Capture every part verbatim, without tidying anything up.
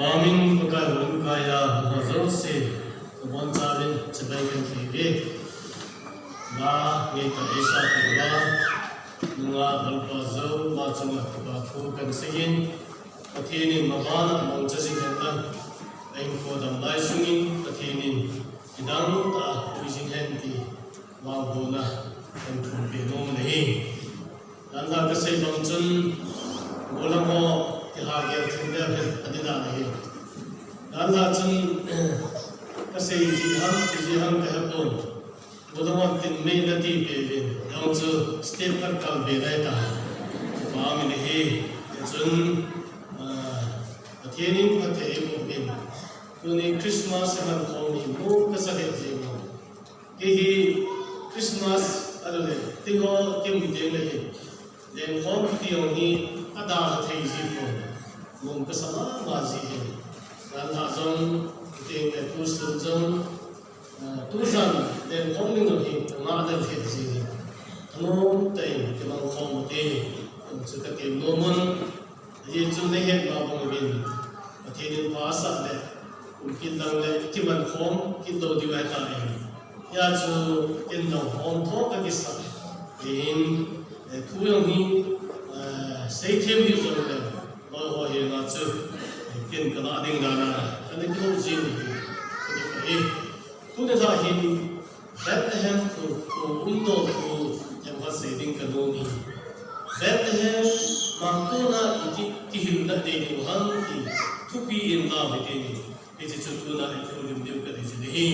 Amin. Pakai hon kaya ho jouse, abon chavin chibai kan thei ve. Ba, ngei ta isa ta ba, nunga Lalpa jou, ba chunga kipa thu kan seiyin. Pathen in mabana mangcha jing hen lang, a hinkho dam lai sungin Pathen in kidang tah a pui jing hen ti, vangbohna kan thum peh nom le hi. Danlhah kasei bang chun, golam ho kiha gel thim le hen, adinga le hi. Danlhah chun, kasei ji ham, ti ji ham kahe pon. Golam ho tin mei nati peh uvin, jong chu step khat kal be lai ta. Pa mi le hi, chun, ah, Pathen in phatthei eiboh uvin. Tuni Christmas a man khom hi mo kasa le jing mo. Kei hi Christmas a le, ti ho kim hi teng le hi. Lengkhom kiti jong hi adalha thei ji pon. Mong kasa mama ji hin. Danlhah jong, kiti le tu sun jong, ah, tu jan lengkhom ding jong hi, nga dal thei ji hin. Anom tah in kimang khom u te, jong chu katem nom un. Ajeh chu nahet ma bang uvin, Pathen in pha asah le, kum kit lang le, kiman khom kit lou diu ahi tai. Hijeh chun, ken jong hom tho kakisa. Hin, eh, thu jong hi, eh, seithem ding jong le, loi ho henga chu, eh, ken kalah ding dan a, kana kihou jing u hi, kana kihou hi. Tuni lha hin, Bethlehem khu, khu umna thu, themkhat sei ding kanom hi. Bethlehem, ma kona iti, kihilna nei diu ham ti, thupi in lau hitin, hiche chu tuna i thu lim diu kati chu ahi.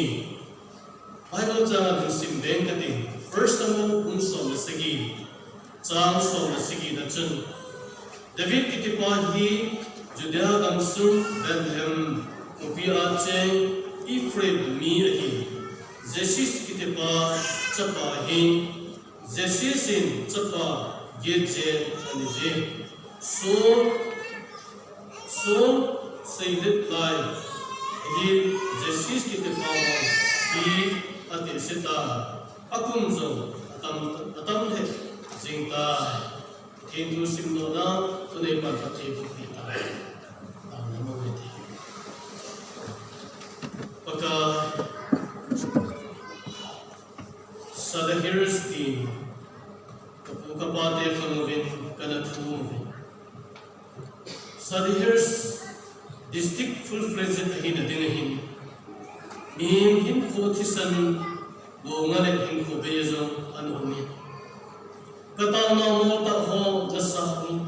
Bible chang a hin sim ding kati, First Samuel bung som le sagi, chang som le sagi na chun, David kitipa hi Judea gamsung Bethlehem khopi a cheng Ephraim mi ahi. Jesse kitipa chapa ahi. Jesse in chapa get jen anei je. Saul, Saul seilet lai hi Jesse kitipa hi atehse ta. Akum jong atam, atam lheh jing tai. Pathen thu simlona, tunei pan Pathen thu pe ta. Amen. Pakai, Sadar Hills tin, kapu kapa te khanguvin, kana thum uvin. Sadar Hills district full-fledged ahina ding ahin, mihem hinkho thisan lou nga le hinkho bei jong ana um in. Kataona mol tah ho nasa in,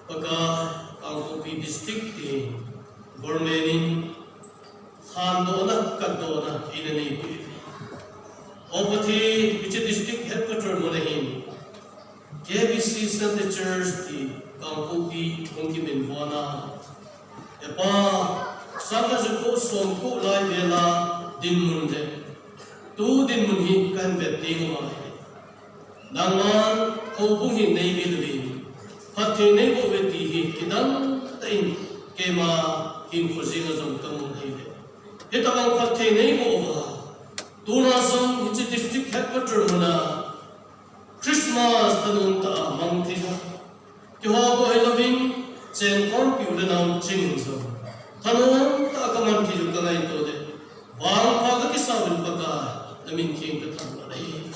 Pakai, Kangpokpi district ti government in thandohna, katdohna eina neipeh. O Pathen, hiche district headquarter mun ahin, K B C Sunday Church ti Kangpokpi hung kiminvon a, Hepa, sangkhat jako somko lai vel a dinmun le tu dinmun hi kahin vet teng uva ahile, nangman houbung hi neivil uvin, phatthei neiboh uve ti hi kidang tah in keima hinkho jenga jong kamu ahile, hitabang phatthei neiboh uva, tuna jong hiche district headquarter muna Christmas thanom tah a mang thei jong, keiho bou hilouvin, chengkhompiu le naoching in jong thanom tah a kaman thei u kangaito le, vangpha kakisa uvin Pakai, namin theng kathangvah ahi.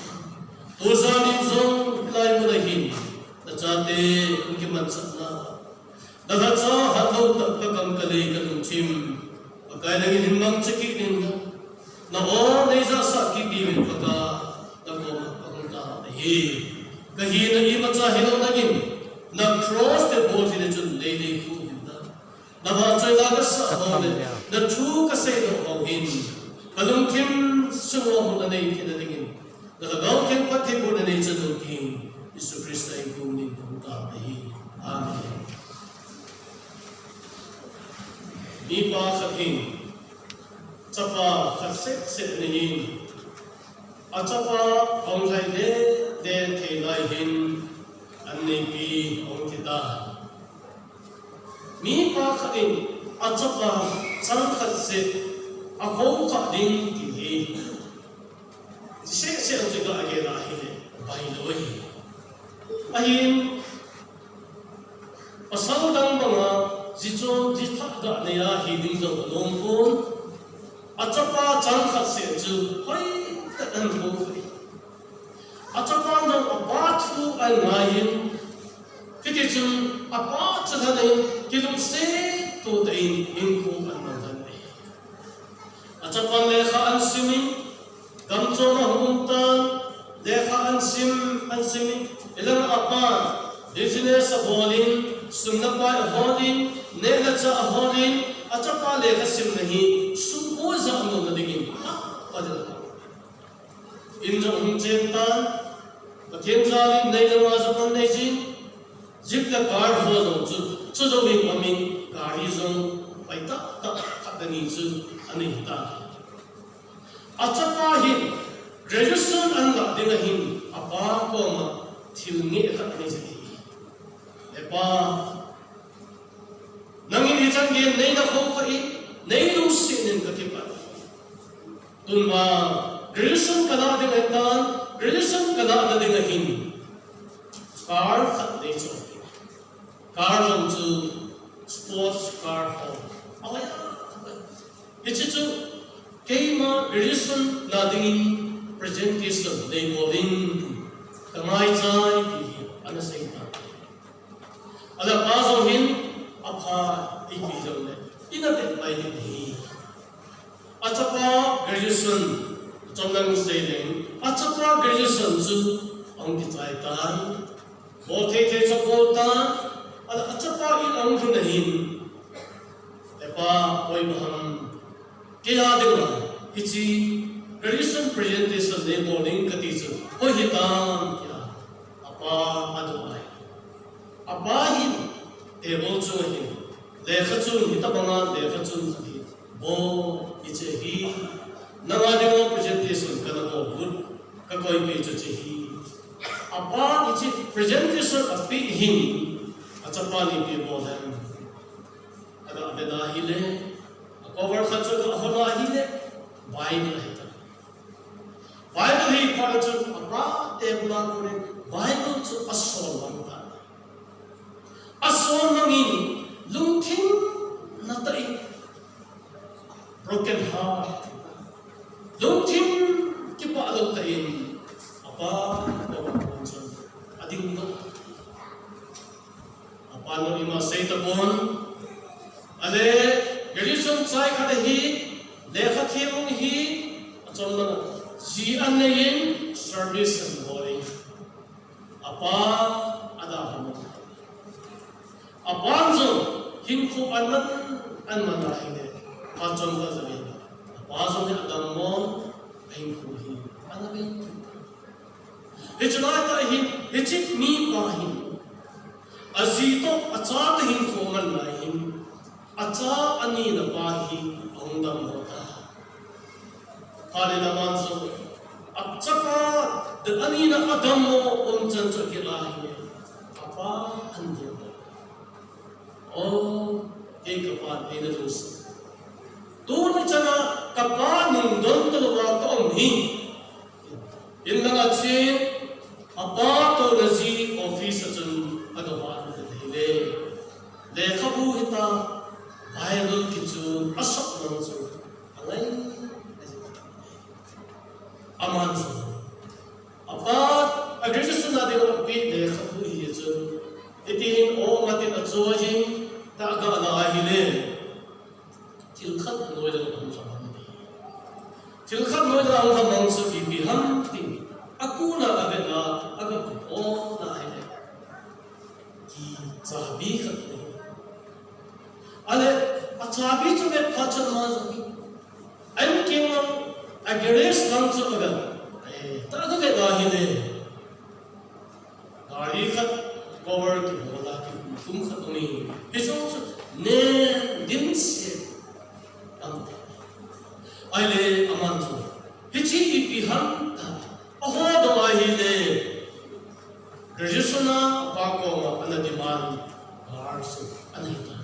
Tujan in jong hilai mun ahin, nachate hung kimansahna, nalhacha hatlou tah kakam kalei kalungthim, Pakai nangin hin mangcha kit in, na-o neijahsah kit diuvin Pakai, nakoma kahung tao ahi. Kahina imacha hilou nangin, na cross te bol thei le chun lei nei khu uvin na, navahchoi la kasah ho le, nathu kaseidoh ho hin, kalungthim sunga mun anei theina dingin, nalhagao theng phattheibohna neichan u tin, Jesu Christa in kamin kahung tao ahi. Amen. Mipa khat hin chapa khat seh seh anei in, achapa ahung lhai deh deh thei lai hin anneipi ahung thi tai. Mipa khat in achapa chang khat seh akhoh kha ding ti hi seh seh a chu gah gel ahile bailou ahi. Ahin, pasal dang banga, ji chu, ji thah Nei a hi ding jong anom pon. Achapa chang khat seh chu hoitah in ahin kou. Achapa jong apa thu ahin ngai in. Hiti chun apa chu lhan in kilungset to tah in hinkho ahin mang lhon e. Achapan lekha ahin sim in, gamchom a hung um tan, lekha ahin sim, ahin sim in, hilai a apan business abol in, sum le pai ahol in, neh le chah ahol in, achapa lekha simna hi sum oi ja anom na dingin, a, a, a. In jong hung chen tan, Pathen jal in nei le gou jong anei jin, jeep le car ho jong chu, chu jouvin amin gari jong hoitah tah khat le ni chu anei tan. Achapa hin graduation ahin lah ding ahin apa koma thil ngeh khat anei jin ahi. He pa, nangin hichan gei nei na khou kha in, nei lungset in kakipah. Tun vang graduation kalah ding ahitan, graduation kalah na ding ahin car khat nei chu. Car jong chu sports car ho. Ahoi a, ahoi. Hiche chu keima graduation lah dingin presentation nei bol in kangaichai ti hi ana sei tan. Ahile apa jong hin apha, ipi jongle, ina vet mai ding ahi. Achapa graduation, chomlang sei leng, achapa graduation chu ahung kichai tan, bol thei thei chu abol tan, ahile achapa in ahung lhun ahin, He pa, hoiba ham, kei a dinga hiche graduation presentation nei bol ding kati chu hoi hitam, tia apa adoh ahi. Apa hin table chunga hin lekha chun, hitabanga lekha chun ahi. Bol, hiche hi nanga dinga presentation kana bol lut, kakoipeh chu hiche hi. Apa hiche presentation apeh hin, achapa in ipi abol ham? Aga vet a ahile, a cover khat chu aga hol a ahile, Bible ahitai. Bible hi apeh chun apa table a konin Bible chu asol mang tan. Asol mangin lungthim natah in, broken heart, lungthim kipah lou tah in apa koma kon chun ading doh. Apan jong ima sei tapon. Ahile, graduation chai khat ahi, lekha them hung hi, achomlang, ji anei in, service ahin bol in. Apa ada hung. Apan jong hinkho aman aman ahile, achom khat jong in. Apa jong hi adammo, ahinkho hi ana bei. Hiche laitah hin, hiche mipa hin, aji toh achate hinkho aman lai hin, acha anina pa hi ahung dammo tai. Ahile aman jong, achapa, anina adammo umchan chu akilah ahile, apa ahin dammo. O, kei kapan eina lungset. Tuni chana kapa nungdon talouva kaum hi. In langa chun, apa touna ji office a chun adoh a ana ahile, lekhabu hitam, Bible kichun asop mang chu angai. Aman chu, apa, a graduation a dinga apeh lekhabu hi chu, hiti hin o matin achoijin, tia aga la ahile, thil khat anoiya ahung lhamang. Thil khat anoiya ahung lhamang chu ipi ham tin, akona avet a, aga pu o na ahile, kichabi khat ahi. Ahile, achabi chu avet phat chun ama jong hi, a-in keng lang, a garage lang chu aga, eh, tia aga vet a ahile, gari khat cover kibol a kitum khat aumin, hiche chu nen dimset aum tai. Ahile aman chu, hiche ipi ham tia ahodoh a ahile, graduation a apa koma ana demand car chu ana hitan.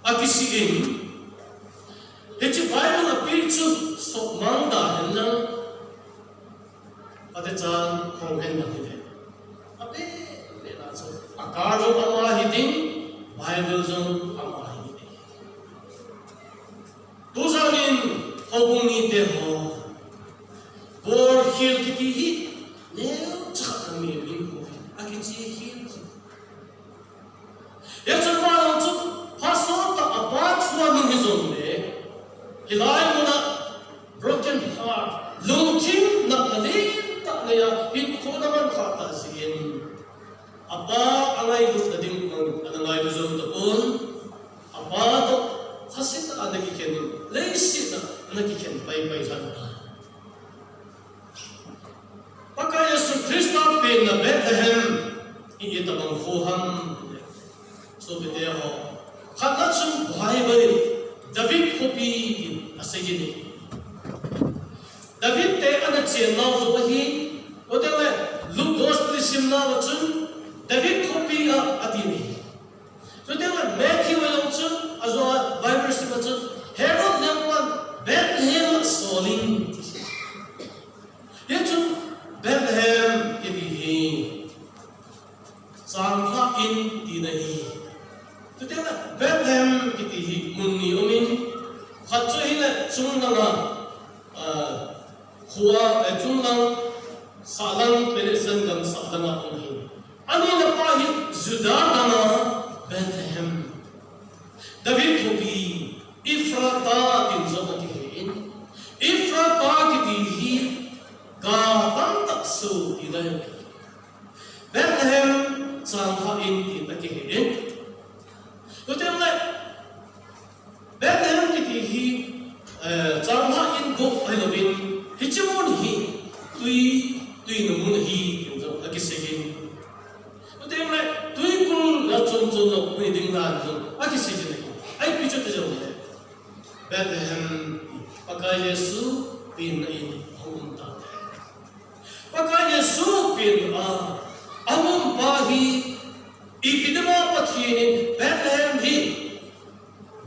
Akisih in, hiche Bible apeh chu sopmang da henlang, ati chan hong hen lang hile, ape, ape na chu, a car jong ama hi ding, Bible jong ama hi ding. Tujan in houbung mite ho, bolkhel kiti hi neocha khat a mi min ho akiche khel. Hichun vang chu phaso tah a pa thu a nung hijongle, hilai muna broken heart, lungthim natna lentah nei a hinkho ana man kha tah jeh in, apa angailutna ding bang ana ngailu jou tapon, apa toh khase tah a ana kikhen in, leiset a ana kikhen paipai lhon tai. Pakai Jesu Christa penna Bethlehem hi itobang kho ham? Sopite ho, khatna chun Bible, David khopi tin asei jin ahi. David te ana chennau jong ahi, chuteng le Luke Gospel isimnau a chun David khopi a ati ahi. Chuteng le Matthew a jong chun, ajou a Bible sim a chun, Herod lengpan Bethlehem a sol in, ti. Hichun Bethlehem kiti hi changlhah in tina ahi. Chuteng le Bethlehem kiti hi mun ni um in, khat chu hile chunglang a, ah, khua, eh, chunglang, sahlang, Palestine gam sahlang a um ahi. Anina pa hi Judah gam a Bethlehem, David khopi, Ephrata tin jong akihen. Ephrata kiti hi ga tamtah soh tina ahi. Bethlehem changlhah in tin akihen. Chuteng le Bethlehem kiti hi, eh, changlhah in bou ahilouvin, hiche mun hi twi, twina mun ahi tin jong akisei in. Chuteng le twikul a chom chom lou mun ding dan jong akisei in ahi. Ipi chu ti jongle Bethlehem, Pakai Jesu penna in ahung um tai. Pakai Jesu penna a ahung um pa hi ipi dinga Pathen in Bethlehem hi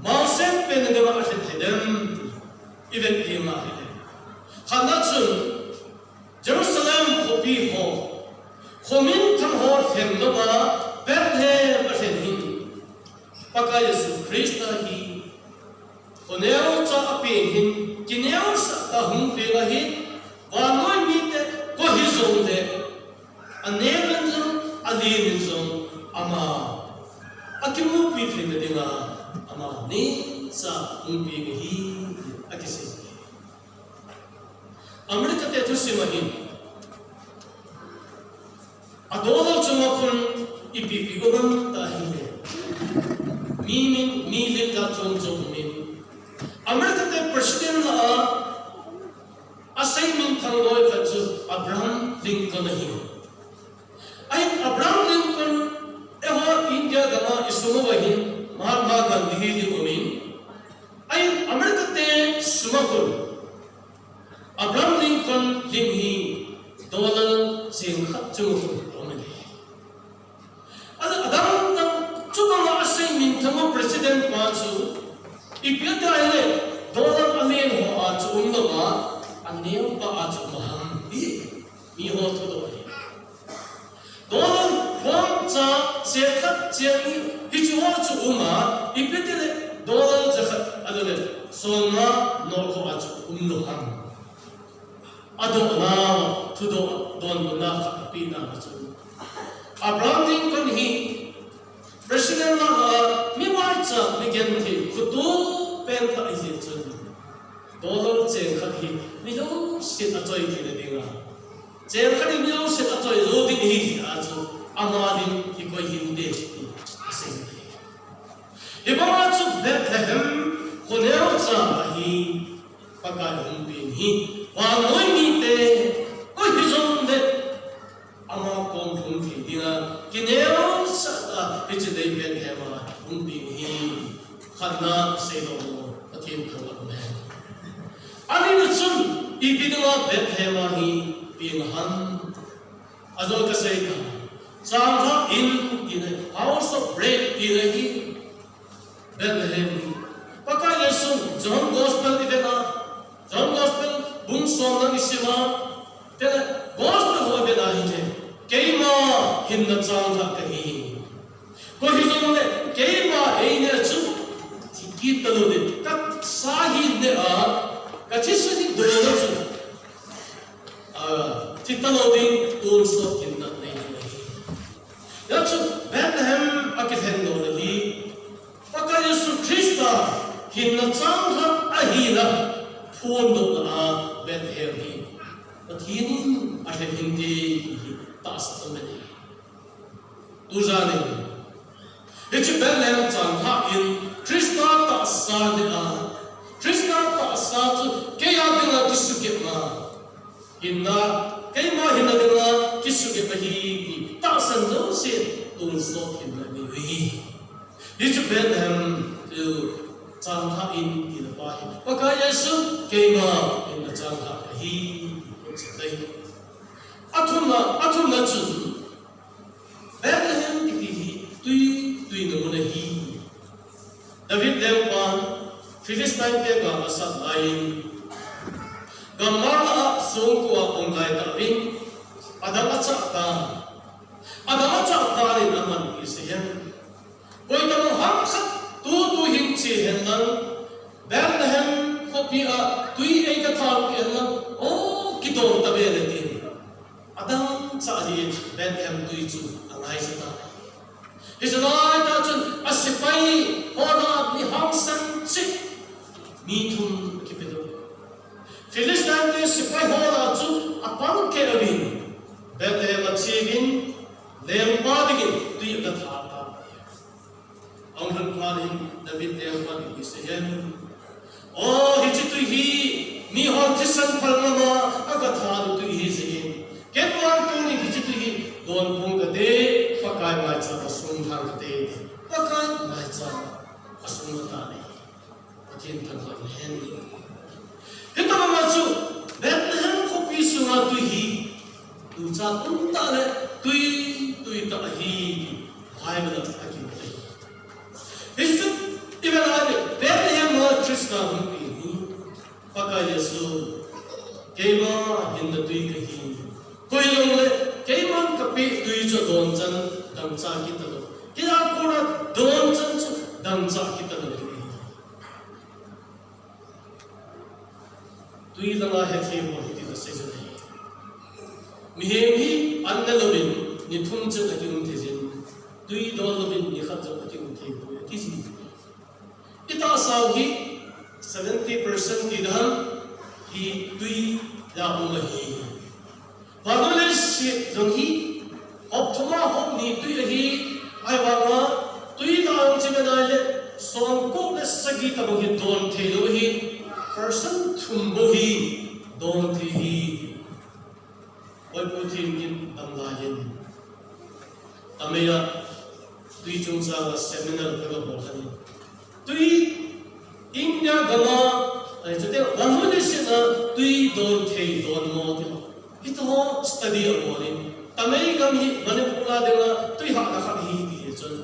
Mount Zion penna dinga alhen hidem, ivet ding ahile, khatna chun Jerusalem khopi ho, khominthang ho lhen louva Bethlehem alhen hin, Pakai Jesu Christa hi khoneocha a peng hin, kineosah tah a hung peng ahin, vannoi mite koi hijongle, aneo in jong, alen in jong, ama akimupi theina dinga, ama neocha hung peng ahi, akisei. America te thusim ahin, a dollar chunga khun ipi ipi um ham ti ahile, mi min, mi lim dan chom chom um in, America te president lah a asei minthang loi khat chu Abraham Lincoln ahi. Ahin Abraham Lincoln, eiho India gam a isum uva hin Mahatma Gandhi hi ding um in, ahin America te sum a khun Abraham Lincoln lim hi dollar cheng khat chunga khun aum in ahi. Ahile adang dang, chubanga asei minthang u president pa chu, ipi ati ahile, dollar alen ho a chu um louva, aneo pa a chu um ham ti miho thudoh ahi. Dollar hom cha, cheng khat, cheng ni, hiche ho chu um a, ipi tile dollar jakhat, ahiloule somnga note ho a chu um lou ham? Adohnau, thudoh, donbutna khat apeh na chu, Abraham Lincoln hi president lah a mi vaicha, mi genthei, khoto pen khat ahi jeh chun, dollar cheng khat hi mi jousen achoi theina dinga, cheng khat hi mi jousen achoi jou ding ahi jeh a chu, ama lim hi koi hinte ti asei ahi. Hibanga chu Bethlehem khoneocha a hi Pakai hung peng hi, vannoi mite koi hijongle ama kom hung thei dinga, kineosah a hiche dei Bethlehem a hung peng hi, khatna seidoh nom, Pathen thangvah um hen. Anina chun, ipi dinga Bethlehem a hi peng ham? Ajou kasei ta, changlhah in tina, House of Bread tina hi Bethlehem hi. Pakai Jesun John Gospel ivet a, John Gospel bung somna isim a, tile Gospel ho ivet a hile, keima hinna changlhah kahi. Koi hijongle keima eina chu thi kit talou ding, kasa hin Nia, ka thisan hi dona chu, a, thi talou ding tonsot hinna nei ding ahi. Hijeh chun Bethlehem a kilhen lona hi, Pakai Jesu Christa hinna changlhah ahina phondohna a Bethlehem hi Pathen in alhen hinte ti hi tahsan ahi. Tujan in, hiche Bethlehem changlhah in Christa tahsa nia, Christa tahsa chu keia dinga kisugepna, hinna, keima hinna dinga kisugepna ahi ti tahsan jouse tonsot hinna nei u ahi. Hiche Bethlehem chu changlhah in tina pa hi Pakai Jesu keima hinna changlhah ahi ti hung sei ahi. Athumna, athumna chun Bethlehem kiti hi tui, tuina mun ahi. David lengpan Philistine te gam asat laiyin, gam mala a songko a ahung gai tauvin, adang achah tan, adang achah tan in aman ti asei em. Koi tobang ham khat tu tu hin che hen lang, Bethlehem khopi a tui ei kathalpeh hen lang, o, kidon tave le tin. Adang chah hi Bethlehem tui chu angaisah tai. Hiche laitah chun asepai ho lah a mi hangsan cheh mi thum akipedoh. Philistine te sepai ho lah a chu apang keh uvin, Bethlehem acheuvin, lengpa dingin tui agathal tai. Ahung lhun phat in David lengpan in asei em. O, hiche tui hi, mihon thisan phal ngam a agathal u tui ahi jeh in, keivang tuni hiche tui hi don pong kate, Pakai maicham a sung lhang kate, Pakai maicham a sung lhang kate. Pathen thangvah hen. Hitobang a chu Bethlehem khopi sunga tui hi, tuchan umtah le tui, tui tah ahi, Bible a kimu ahi. Hichu ivet a le Bethlehem a Christa hung pen hi, Pakai Jesu, keima hinna tui kahi. Koi jongle keiman kapeh tui chu adon chan dangchah kit talou. Kei a kona don chan chu dangchah kit talou. Tui langa hethem ho hitin asei jin ahi. Mihem hi an ne louvin ni thum chet akium thei jin, tui don louvin ni khat jong akium thei poi ati jin. Itahsa u hi seventy percent ti dan hi tui a um ahi. Vannoi leiset jong hi hop thum a hop ni tui ahi, ahivanga tui lah a jong chu ivet a le, songko le sagi tobang hi don theilou ahi, percent thum bou hi don thei ahi. Boipu Thengin dam laiyin, Tamei a tui chungchang a seminar ka ga bol khan in, tui India gam a, ai, chuteng vannoi leiset a tui don thei don mo ti ho, hitoh study abol in, Tamei gam hi Manipur a dinga tui hahna khat ahi ti hi chun,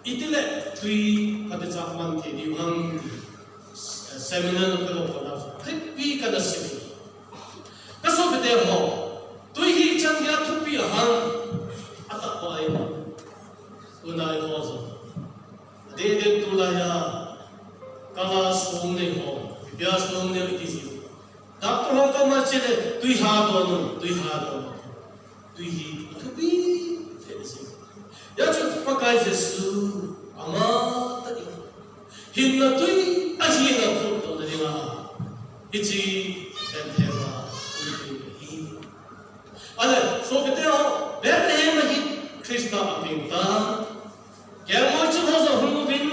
itile tui phatecha man thei diu ham ti, seminar ka ga bol a, thupi kana sim in. Ka sopite ho, tui hi ichan geiya thupi ham, atahbeh in, tunai ho jong, adeh deh tulai a, kala song nei ho, ipi a song nei iti ji. Doctor ho koma chele, tui ha don un, tui ha don un. Tui hi athupi thei ji. Hijeh chun Pakai Jesu ama tah in hinna tui ahina phondohna dinga hiche Bethlehem a hung pen ahi. Ale, sopite ho, Bethlehem a hin Christa apeng tan. Kelngoi ching ho jong ahung uvin,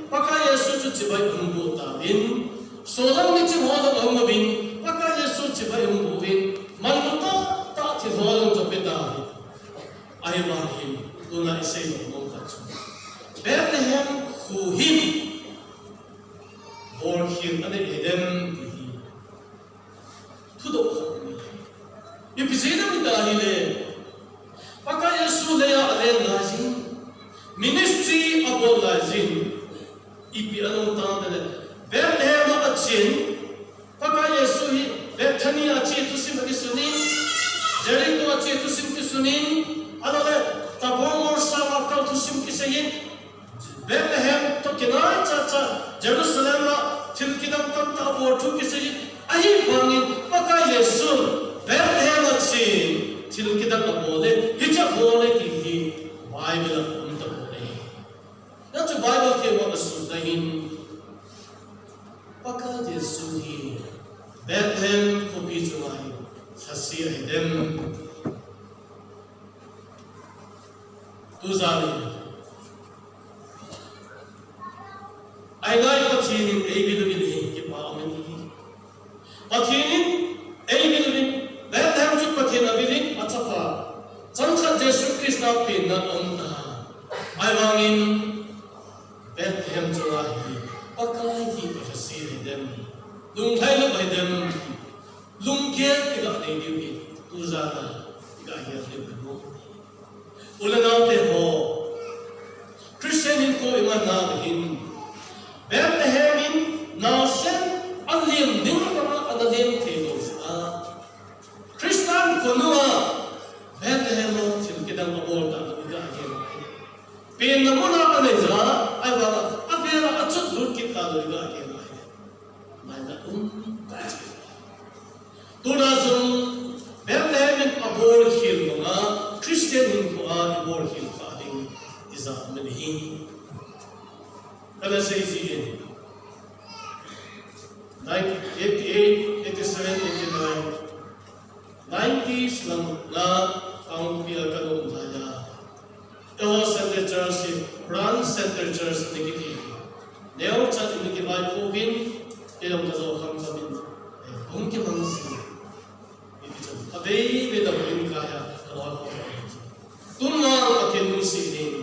Pakai Jesu chu chibai ahung boh tauvin. Solam miching ho jong ahung uvin, Pakai Jesu chibai ahung boh uvin. Manlu tahtah thil ho jong chu ape tauvin. Ahivangin, tuna isei nom nom khat chu, Bethlehem kho hin bolkhel anei dem ti hi thudoh khat ahi. Ipi jeh ham iti ahile, Pakai Jesu leiya alen laijin, ministry abol laijin, ipi along tang tile, Bethlehem a achen, Pakai Jesu hi Bethany a ache thusim akisun in, Jericho a ache thusim kisun in, ahiloule Tabor molsang a akal thusim kisei in, Bethlehem toh kinai chacha, Jerusalem a thil kidang tamtah Bol thu kisei, ahivangin Pakai Jesu Bethlehem a chun thil kidang abol e, hiche abol e ti hi Bible a um tapon ahi. Hichu Bible themmo a sut na hin Pakai Jesu hi Bethlehem khopi chunga hi lhase ahidem. Tujan in, ahinai Pathen in eivil uvin ahi, kipa um in ahi. Pathen in eivil uvin, Bethlehem chu Pathen avil in, achapa, changkhat Jesu Christa penna aum tai. Ahivangin, Bethlehem chunga hi Pakai hi alhase ahidem, lunglhai lou ahidem, lunggel iga nei diu hi, tujan a iga gel diu kahi. U le naote ho, Christian hinkho iman nau hin, Bethlehem in naosen alem ding banga ana lem thei lou jeh a, Christa kona Bethlehem a thil kidang abol talou iga gel ahi. Penna muna anei jeh a, ahivanga avel a achot lut kit talou iga gel ahi. Maina um ta. Tuna jong Bethlehem in abol khel banga Christian hinkho a ibol khel kha ding tija um ahi. Kana sei jin, nineteen eighty-eight, eighty-seven, eighty-nine, nineties lang a Kangpokpi a kana um laiya, eiho Centre Church hi Branch Centre Church ana kiti. Neocha in ana kivaipouvin, kei jong kajou khamkham in, eh, hung kimang jin. Hiti chun, abei bei a hung kaiya, kaloi ho. Tun vang Pathen lungset in,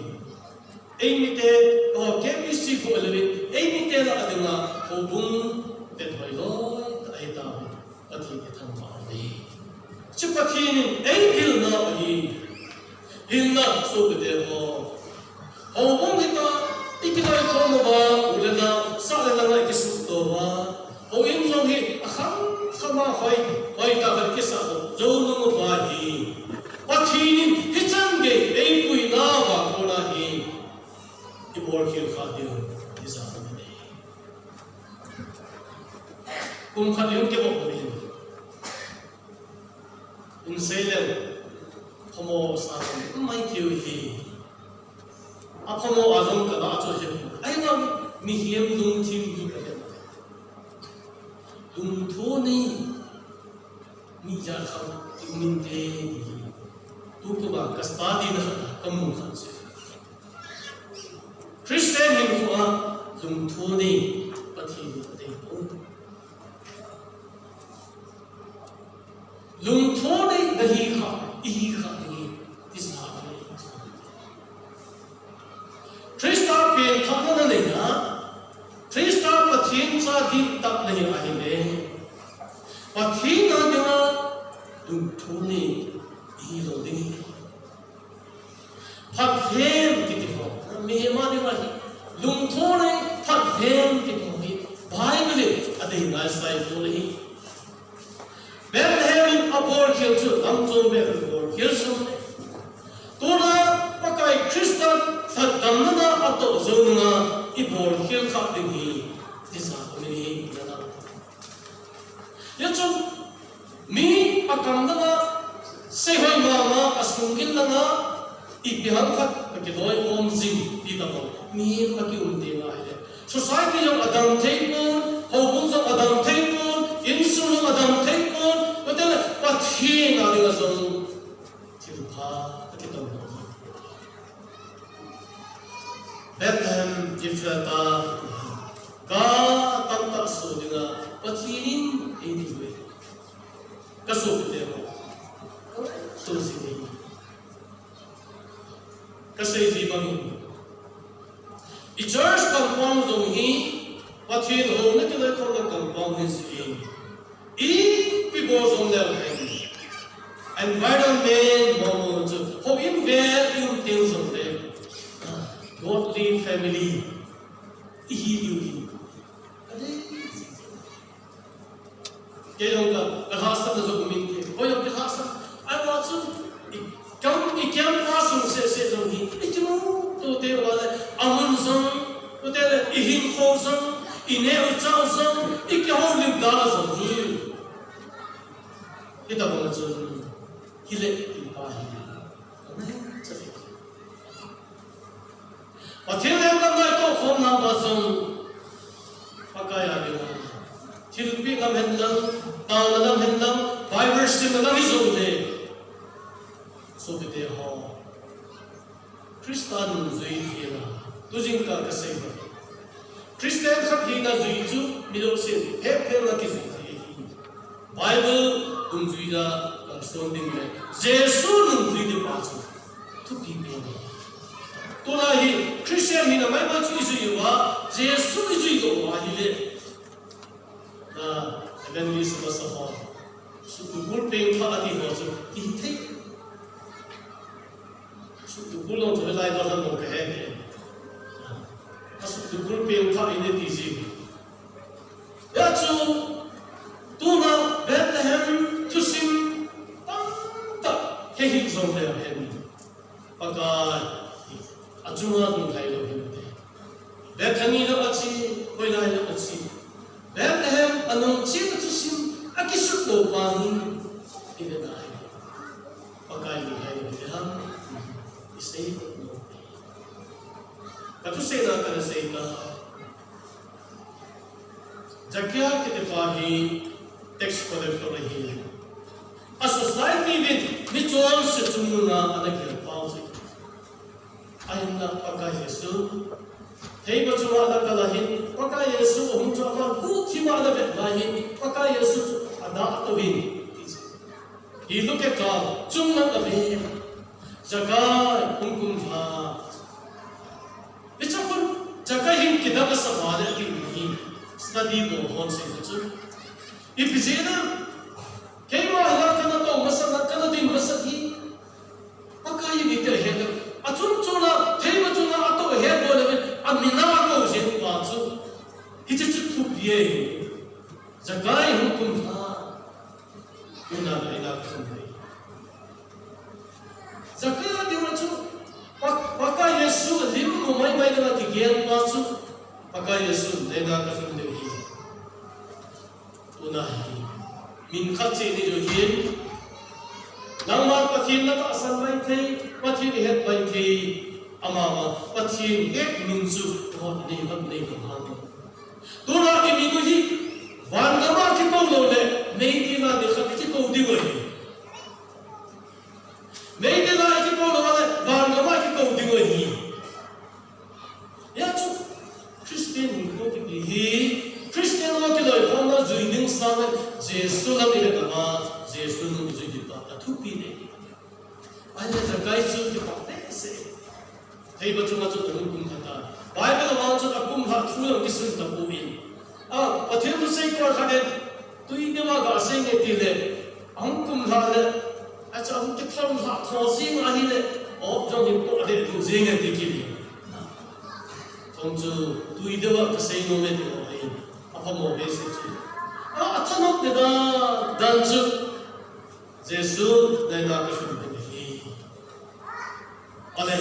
eimite, oh, K B C kho lou in, eimite lah a dinga houbung vet hoilou tah ahi tauvin, Pathen ithangvah uve. Chu Pathen in eivil nau ahi. Hinla sopite ho, houbung hita ikiloikhom uva, u le nao, sah le lhanga ikisuhto uva, houin jong hi akham khama hoi, hoitah khat ikisah jou nung uva hi, Pathen in hichan gei eipuina uva kona hi ibol khel kha diu tija um ahi. Kum khat in kivop in, in seileu, phamo sa in, um mai theiu hi. Aphamo a jong kalah chu hi. Ahivang mihem lungthim hi kahe. Lungthim nei, mi jakham, ti um inte ti hi. Tukum a ka study na khat a kamu khat chu, Christian hinkho a lungthim nei Pathen in adei poi. Lungthim nei nahi kha, ihi kha ding hi tija ahi. Christa pengthahna nanei a, Christa Pathen cha dihtah nahi ahile, Pathen a dinga lungthim nei ihi lou ding ahi. Phathem kiti ho, mihem a dinga hi lungthim nei, phathem kiti ho hi Bible in adei ngaisah pon ahi. Bethlehem in abol khel chu lamchom bep in abol khel sung. Tuna Pakai Christa lhatdamna a atoh jou nunga ibol khel kha ding hi tija um ahi. Hijeh chun mi akam langa, seihoi mama, asunggil langa, ipi ham khat akiloikhom jing ti tabang mi akium teng ahile, society jong adang thei pon, houbung jong adang thei pon, insung jong adang thei pon, chuteng le Pathen a dinga jong thilpha akitong. Bethlehem Ephratah, gah tamtah soh dinga Pathen in eidei uve. Kasopite ho, kasei ji bang in, i church compound jong hi Pathen houna kiloikhomna compound ahi jeh in, ipi bol jong leu hen, environment mong mong chu houin vel i um teng jongle, godly family ihi diu hi kadei. Kei jong ka, kalhahsapna jong um inte. Koi jong kalhahsap. Ahivang chun, i kam, i kam a sung seh seh jong hi, i kimuto teu va le, amun jong, chuteng le, i hinkho jong, Ineh u chah u jong, ikihoulim dan a jong hi. Hitabang a chun, hile ti pa hi. Pathen lenggam ngaito khomna pa jong, Pakai a dinga thilpeh lam hen lang, taona lam hen lang, Bible simna lam hijongle, sopite ho, Christa nungjui hina, tujingkah kasei bang, Christian khat hina jui chu mi jousen hephelna kijui thei ahi. Bible dungjuija kalson ding le Jesu nungjui ding pa chu thupi pen ahi. Tulai hi Christian hina maimai chu ijui uva, Jesu ijui lou uva ahile, na, evangelist masa ho, sukdukul pengthah ati ho chu kihithei. Sukdukul jong chu hilai a lang jong kahe e. Asukdukul pengthah ine ti ji. Hijeh chun tuna Bethlehem thusim tamtah hehih jongle hen, Pakai achunga lunglhai lou hinte. Bethany jong ache, hoilai jong ache, Bethlehem a nungchena thusim akisut lou pa hi, ivet a hi, Pakai lunglhai lou hinte ham, isei lou. Kathusei na kana sei na, Zakia kiti pa hi tax collector ahi. A society uvin mi chonse chungnunga ana gel pau chu. Ahinla Pakai Jesu theiba chunga ana kal ahin, Pakai Jesu ahung chu aman guhthima ana vet lai hin, Pakai Jesu chu adah atouvin, ti chu. He look at God, chunglang ave. Zakai, hung kum lha. Hiche khun, Zakai hin kidang asa vale ati hi, study bol hon seina chu. Ipi jeh ham, keima hilai a kana tou masat, kana ding masat hi, Pakai in iti ahet lou. Achung chunga, theiba chunga atou ahet bou le, amin a akou jeng pa chu. Hiche chu thupi ahi. Zakai hung kum lha. Tuna naina kasum ding. Zakai a dinga chu, Pa-, Pakai Jesu lim mu maimai dinga kigel pa chu, Pakai Jesu naina kasum ding ahi. Tuna hi, min khat cheh ni jo hin, nangma Pathen natahsan maithei, Pathen ihet maithei, amavang Pathen het min chu, ho nei ham nei ham ham. Tuna imin u hi, van gam a kikou lou le, meidil a nikhat kikou ding u ahi. Meidil a kikou lou le, van gam a kikou ding u ahi. Hijeh chun, Christian hinkho kiti hi, Christian ho kiloikhomna jui ding sangin, Jesu lam ivet uva, Jesu nung ijui ding pa, athupi ding ahi. Ahile Zakai chu kipah behseh. Theiba chunga chu ahung kum lha tai. Bible a vang chun akum lha thu jong kisun tapon. A, Pathen thusei koi khat in, tui deuva gasei nge tile, ahung kum lha le, achu ahung kithon lha tho jeng ahile, op jong hin koh deh jeng e ti kiti. Chong chu, tui deuva kasei nom e ti ho ahin. Aphamo behseh chu. A, athanop ding dan, dan chu. Jesu naina kasum ding ahi. Ale,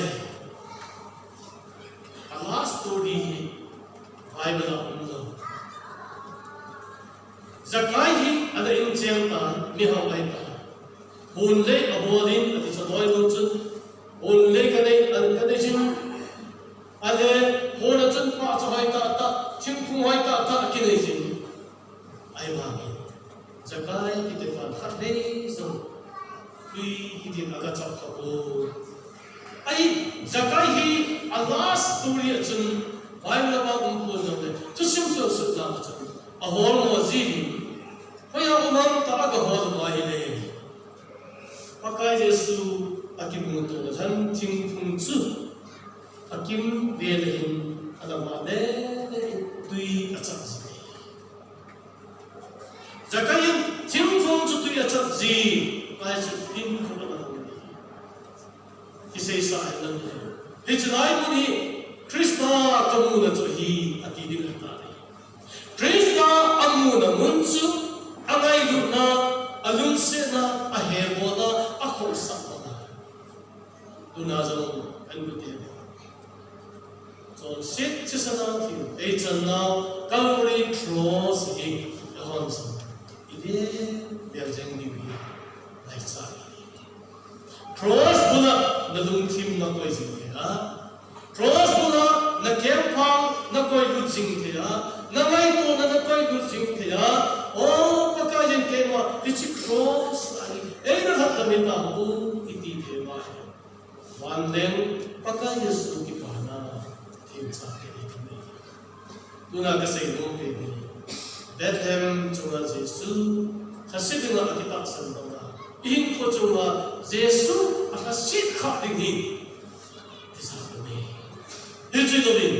a last story hi Bible a um lou. Zakai hi ana inchen tan, mihao ahitan. Hon lei abol in, ati chu adoi lou chun. Hon lei kanei, ana kanei jin. Ale, hon a chun pahcha hoi tahtah, thingphung hoi tahtah akinei jin. Ahivangin, Zakai kiti pan khatvei jong tui hitin agachap khapon. Ahi, Zakai hi a last story a chun, Bible a um pon jongle, thusim sot sot na a chun, ahol mo jin, hoiya um ham tia agahol uva ahile, Pakai Jesu akimuto lhan thingphung chu akimvel in, alam a lele in tui achap jin. Zakai in thingphung chu tui achap jin, ahi chu thingphung ana um in. Kiseisa ahi lang le. Hiche lai mun hi Christa kamuna chu ahi, ati ding ahitai. Christa amuna mun chu, angailutna, alungsetna, ahebolna, akhohsahna. Tuna jong, kan gute. Chonset thisan a thil eichan nau Calvary Cross hi eihon jong ive vel jeng diu hi ngaichat ahi. Cross bula nalungthim nakoi jing thei a, Cross bula nakemphang nakoi lut jing thei a, nangaitona nakoi lut jing thei a, O Pakai in keima hiche cross a hi eina lhatdam hita ham iti thei uva ahi. Vanleng Pakai Jesu kipana themcha te hi thei ahi. Tuna kasei nom pen hi, Bethlehem chunga Jesu lhaset dinga akitahsan banga, ihinkho chunga Jesu alhaset kha ding hi tisa kami. Hiche louvin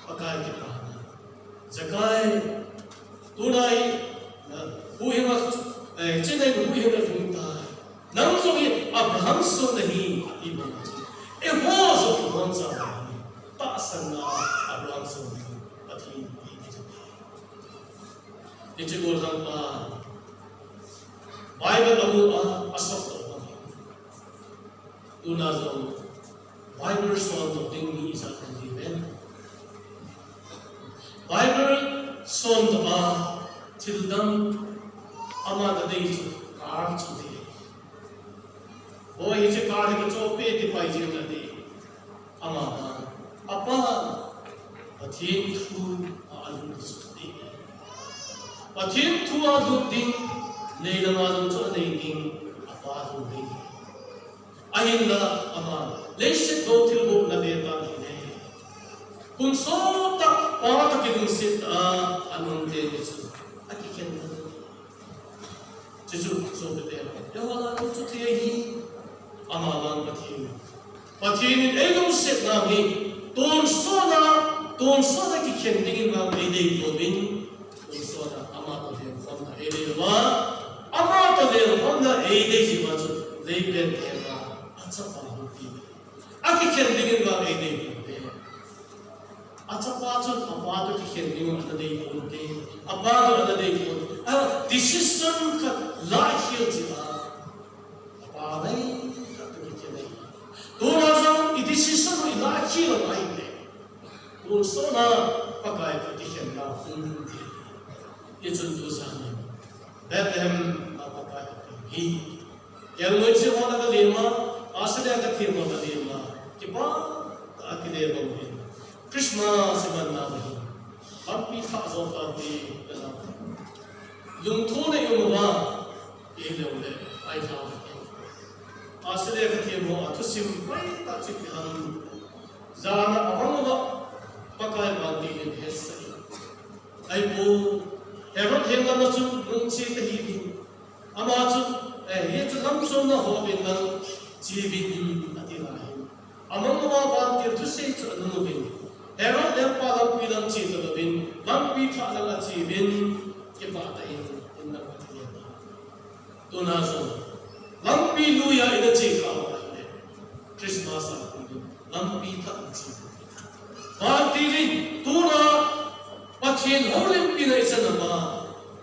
Pakai kipana, Zakai, tuna hi, na, huhhing'a, eh, chinin huhhing'a lhung tai. Nang jong hi Abraham son nahi, ati banga chu, eiho jong iboncha nahi, tahsanna Abraham son nahi, Pathen in eipeh chu. Hiche golhang pa Bible amu a, asopdoh bang. Tuna jong Bible sondoh ding mi ijat um diu vem? Bible sondoh a thildang ama nadei chu car chu ahi. Boi, hiche car hi kachohpeh e ti pai jeng nadei. Ama apa, Pathen thu a alut chu ahi. Pathen thu a lut ding, neilama jong chu anei ding, apa thu ding. Ahinla ama leiset bou thilbohna ve tan ahile, kum sot tah pa toh kilungset a ana um teni chu akikhen tan. Chuchu sopite, eiho lah a chu thei ahi, ama vang Pathen, Pathen in eilungset nau hi tonsot a, tonsot a kikhen dingin vang eidei pouvin, tonsot a ama toh lengkhomna eidei uva, ama toh lengkhomna eidei jiuva chu leipen thema achapa hung pi, akikhen dingin vang eidei pouve. Achapa chun apa toh kikhen ding ana dei ponte. Apa toh ana dei ponte. A decision khat lakhel jeh a, apa ngai khat toh kikhen ahi. Tuna jong i decision u ilah khel ahile, tonsot a Pakai toh kikhenna hung um ding. Hichun tujan in Bethlehem a Pakai apeng hi Kelngoi cheh ho lah a kalem a, Australia kathem ho kalem a, kipah tah a kile bang uvin, Christmas iman nau hi lampi thah jo tante kaja. Lungthim nei um uva, ihiloule, ahi tah. Australia kathem ho a thusim hoitah chu kihen, jan a amang uva, Pakai vantil in hetsah in, Ahi pu, Herod heng lama chu nung che tahih in, ama chu, eh, hichu lamchomna ho uvin lang cheuvin, ati lai in, amang uva vantil thusei chu anung uvin, Herod lengpa lampi lang che talouvin, lampi thah lang acheuvin, kipah tah in, in lang ati le ta. Tuna jong lampi lui a ina che khah uva ahile, Christmas a kon in lampi thah in che. Vantil in tuna Pathen houlimpina ichan uva,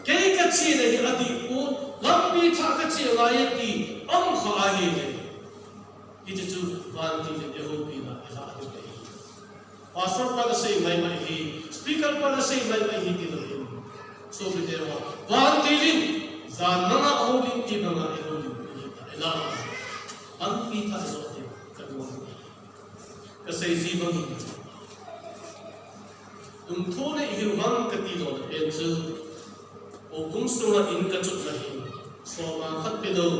kei kachena hi adih pon, lampi thah kache ngai e ti um kha ahile, hiche chu vantil in eihoupina ilah ding ahi. Pastor pa nasei maimai hi, speaker pa nasei maimai hi tilouvin, sopite ho, vantil in jan manga houlimpi banga ihoulimpi hita, ilah lampi thah joh ding kanuam e. Kasei ji bangin, lungthim nei hiu ham kati lona pen chu, houbung sunga in kachotna hin soma khat pelou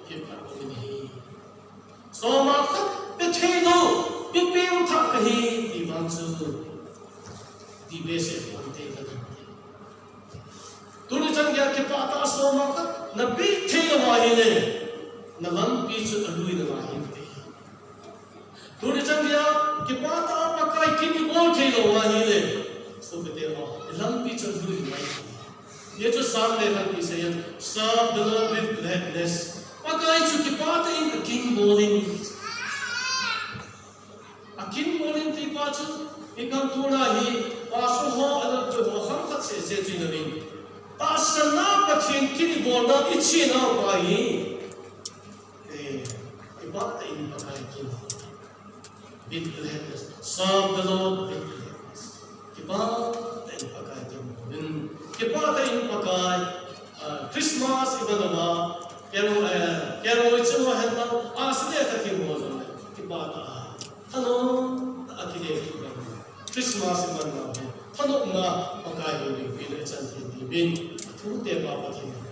hi phat um in ahi. Soma khat pe theilou, pe pengthah kahi ti vang chu, ti behseh ponte katin. Tuni chan geiya kipah tah a soma khat napeh theilou ahile, nalampi chu alui nalai hinte. Tuni chan geiya kipah tah a Pakai kin ibol theilou ahile, sopite ho, ilampi chu alui nalai hinte. Hijeh chun Psalm lekhathot in asei in, Serve the Lord with gladness. Pakai chu kipah tah in akin bol in. Akin bol in ti pa chu, ikam tuna hi, pastor ho, alalkoi ho, khang khat seh seh chu ina uvin, tahsanna Pathen kin ibolna iche nau pa hi, eh, kipah tah in Pakai kin. With gladness. Serve the Lord with gladness. Kipah tah in Pakai themmo uvin. Kipah tah in Pakai, ah, Christmas iman uva, carol, eh, carol iching uva hen lang, ah, sile kha themmo jongle, kipah tah a, thanom tah a kile kit uva. Christmas iman uva, thanom a Pakai houlimpi le chan thei diuvin, athute pa Pathen in